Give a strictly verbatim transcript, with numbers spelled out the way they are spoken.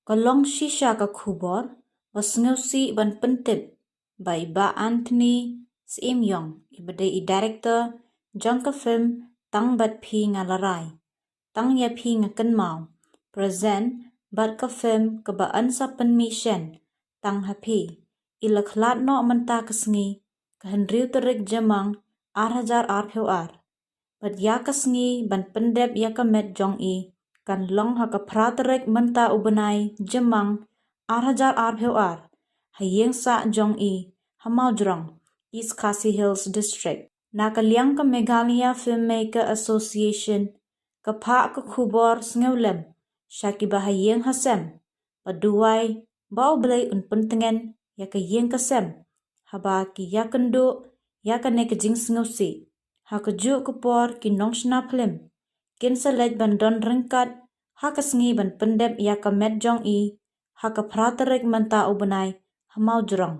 Ka long shisha ka khubor ba sngewsih ban pyntip ba i Bah Anthony Syiemiong, i ba dei i director jong ka film Tang Bad Phi Nga Larai, Tang Ïa Phi Nga Kynmaw, present bad ka film kaba yn sa pynmih shen, Tang Ha Phi, i la khlad noh mynta ka sngi, ka hynriew tarik Jymmang, ar hajar arphew ar. Bad ïa ka sngi ban pyndep ïa ka met jong i kan long ha ka phra tarik mynta u bnai Jymmang, ar hajar arphew ar, ha ïing sah jong i ha Mawjrong, East Khasi Hills District. Na ka liang ka Meghalaya Filmmaker Association ka phah ka khubor sngewlem sha kiba ha ïing ha sem, ba duwai ba U Blei un pyntngen ïa ka ïing ka sem haba ki ïakynduh ïa kane ka jingsngewsih. Ha kajuh ka por ki nongshna phlim kin sa leit ban don ryngkat ha ka sngi ban pyndep ïa ka met jong i ha ka phra tarik mynta u bnai ha Mawjrong.